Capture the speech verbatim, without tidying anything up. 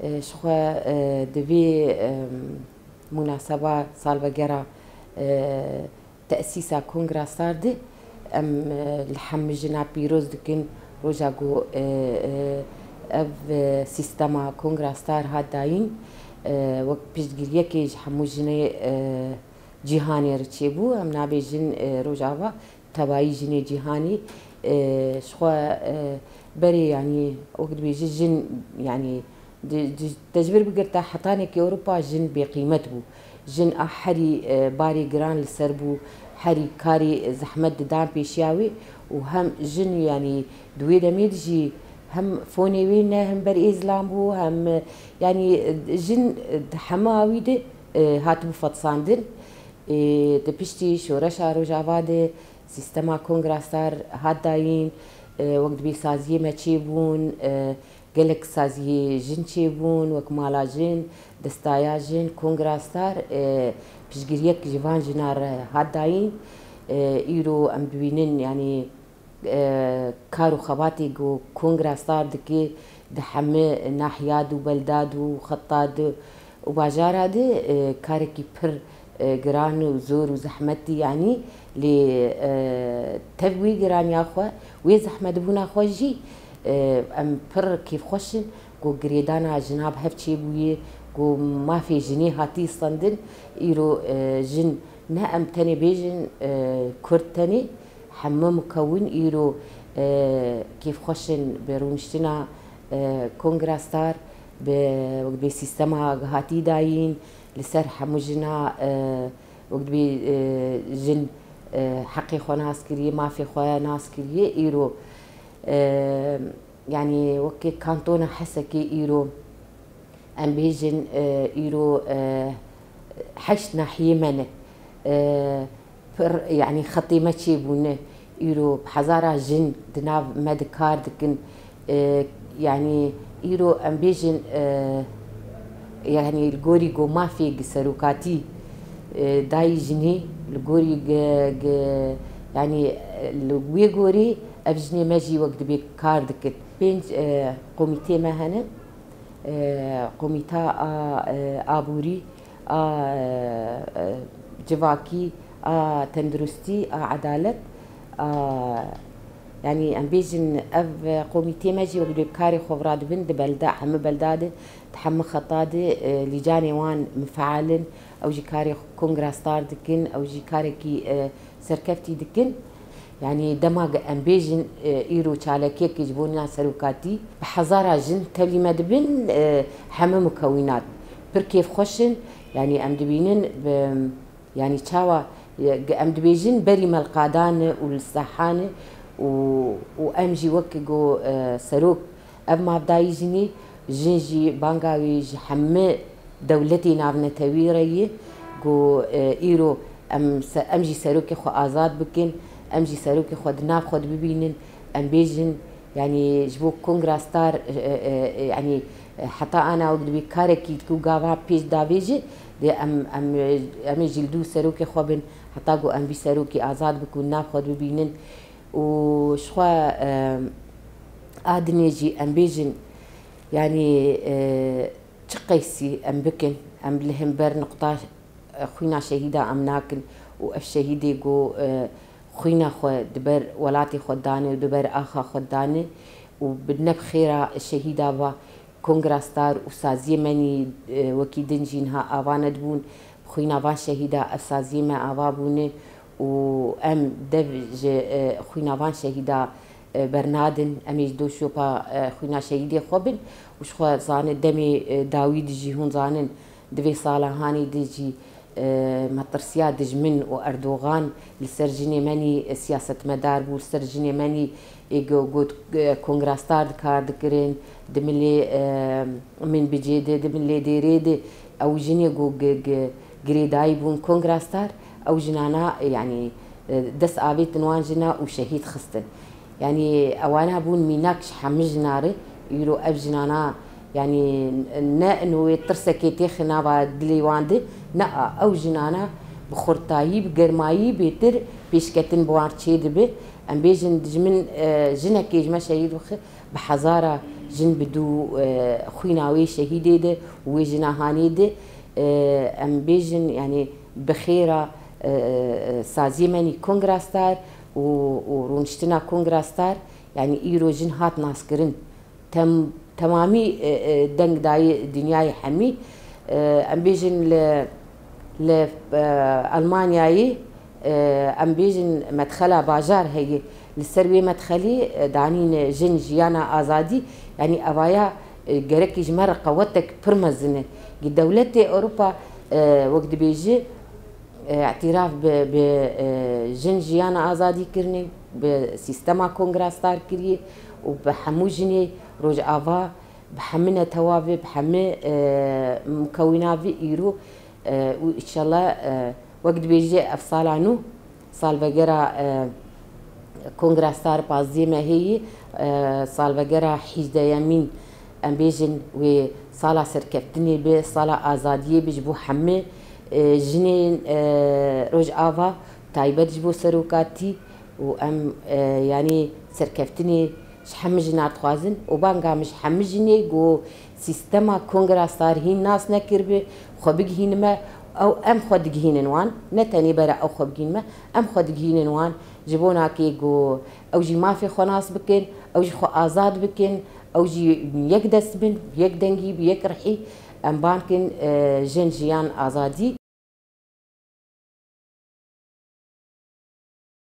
E, ji xwe, e, di vê, e, munaseba salvegera, e, tesîsa Kongra Star de em, e, li hemû jina pîroz dikin roja ku, e, e, ev, e, sîstema Kongra Star hat dayîn, e, wek piştgiriyekê ji hemû jinê, e, cîhanê re çêbû. Em nabêjin, e, Rojava tevayî jinê cîhanê, e, ji xwe, e, berê, yanî wek dibêje jin, yanî di, di, te ji vir bigirte hetanekî Ewropa jin bêqîmet bû. Jin a herî, e, barê giran li ser bû, herî karê zehmet didan pêşiya wê û hem jin, yanî di wê demê de jî hem fonê wê ne hember ê zilam bû, hem, e, yanî, e, jin, e, di hema wî de, e, hatibû fetisandin. E, di piştî şoreşa Rojava de sîstema Kongra Star hat dayîn, e, wek dibê saziyê me çêbûn, e, gelek saziyê jin çêbûn, wek Mala Jin, Destaya Jin, Kongra Star, e, piştgiriyek ji van jina re hat dayîn. E, îro em dibînin, yanî, e, kar û xebatê ku Kongra Star dike di hemî nahiyad û beldad û xetat û bajara de, e, karekî pir, e, giran û zor û zehmetî, yanî lê, e, tev wê giraniya xwe, wê zehmetbûna xwe jî, e, em pir kêfxweş in ku girêdana jina bi hev çêbûye, ku mafê jinê hatî stendin, îro, e, jin ne em tenê bêjin, e, Kurd tenê, hemû mukewin îro, e, kêfxweş in bi rûniştina, e, Kongra Star, bi, bi sîstema gihatî dayîn, li ser hemû jina, e, wek dibê, e, jin, e, heqê xwe nas kiriye, mafê xwe nas kiriye. Îro, e, yanî wekî kantona Hesekê îro, em bêjin, e, îro, e, heşt nahiyê me ne. E, pir, yanî xetê me çêbûne. Îro bi hezara jin di nav me de kar dikin. E, yanî îro em bêjin, e, yanî li gorî ku mafê gi serokatî, e, dayî jinê, li gorî gi, gi, yanî, e, li wê gorî ev jinê me jî wek dibê kar dikin. Pênc, e, komîtê me hene. E, komîta a, e, aborî, a, e, e, civakî, a tenduristî, a edalet, a, yanî em bêjin ev komîtê me jî wek dibê karê xwe bi radibin di belde, hemû belda de, di hemû xeta de, e, lîcanê wan mifeal in, ew jî karê Kongra Star dikin, ew jî karekî, e, serkeftî dikin. Yanî dema ge em bêjin, e, îro çalakiyekê ji bo nîna serokatî, bi hezara jin tevlî me dibin, e, hemû mukewînat pir kêfxweş in. Yanî em dibînin, bi, yanî çawa, e, ge em dibêjin berî me li qadan e û li sahan e û, û em jî wek go, e, serok Ev mafdayî jinî, jin jî banga wî ji hemî dewletê navnetewî re ye ku, e, îro em se-, em jî serokê xwe azad bikin, em jî serokê xwe di nav xwe de bibînin, em bêjin, yanî ji bo Kongra Star, e, e, e, yanî, e, heta ana wek dibî karekî ku gava pêş davêje, dê em, em, em ê jî li dû serokê xwe bin, heta ku em vî serokî azad bikin û nav xwe de bibînin. Û ji xwe, e, a dinê jî em bêjin, yanî, e, çi qeysî em bikin, em li hember nuqta, e, xwîna şehîda em nakin û ev şehîdê ku, e, xwîna xwe di ber welatê xwe dane û di ber axa xwe dane û bi ne bi xêra şehîda va Kongra Star û saziyê me nî, e, wekî din jî niha ava nedibûn. Bi xwîna van şehîda ev saziyê me ava bûne û em dev ji, e, xwîna van şehîda, e, bernadin. Em ê ji do şopa, e, xwîna şehîdê xwe bin û ji xwe zanin demê, e, dawî de jî hûn zanin di vê sala hanê de jî, e, metirsiya dijmin û Erdogan li ser jinê me nî, e, siyasetmedar bû, li ser jinê me nî, e, go-, got, e, Kongra Star dikar dikirin, di milê, e, min bicê de, di milê dêrê de, ew jinê ku gi-, gi-, girêdayî bûn Kongra Star, ew jinana, e, yanî, e, dest avêtin wan jina û şehîd xistin. Yanî ewana bûn mînak ji hemî jina re, îro ev jinana, yanî ne ino wê tirsekê têxe nava dilê wan de, ne a, ew jinana bi xurtayî, bi germayî bêtir pêşketin bi wan çê dibe. Em bêjin, ji min, e, jinekê ji me şehîd bixe, bi hezara Jin bi dû, e, xwîna wê şehîdê de û wê jina hanê de, e, em bêjin, yanî bi xêra, e, e, saziyê me nî Kongra Star û, û rûniştina Kongra Star, yanî îro jin hat naskirin. Tem-, temamî, e, e, deng dayê dinyayê hemî. E, em bêjin li, li, e, Almanyayê, e, em bêjin medxela bajar heye. Li ser wê medxelê, e, danîne jin, jiyana, azadî. Yanî evaya, e, gerekî ji me re qewetek pir mezin e. Gi dewletê Ewropa, e, wek dibêje, e, îtîraf bi, bi, e, jin, jiyana, azadî kirinê, bi sîstema Kongra Star kiriye û bi hemû jinê Rojava, bi hemû netewavê, bi hemû, e, mukewînavê îro, e, û înşallah, e, wek dibêje ev sala nû, salvegera, e, Kongra Star pazdiyê me heyî, e, salvegera hîjdeyemîn, em bêjin wê sala serkeftinê be, sala azadiyê be ji bo hemû, e, jinên, e, Rojava, taybet ji bo serokatî û em, e, yanî serkeftinê ji hemû jinan dixwazin û banga min ji hemû jinê ku sîstema Kongra Star hîn nas nekiribe, xwe bigihînime, ew em xwe digihînin wan, ne tenê bere ew xwe bigihînime, em xwe digihînin wan, ji bo nakê ku ew jî mafê xwe nas bikin, ew jî xwe azad bikin, ew jî yek dest bin, yek dengî, bi yek rihî, em ban kin, e, jin, jiyan, azadî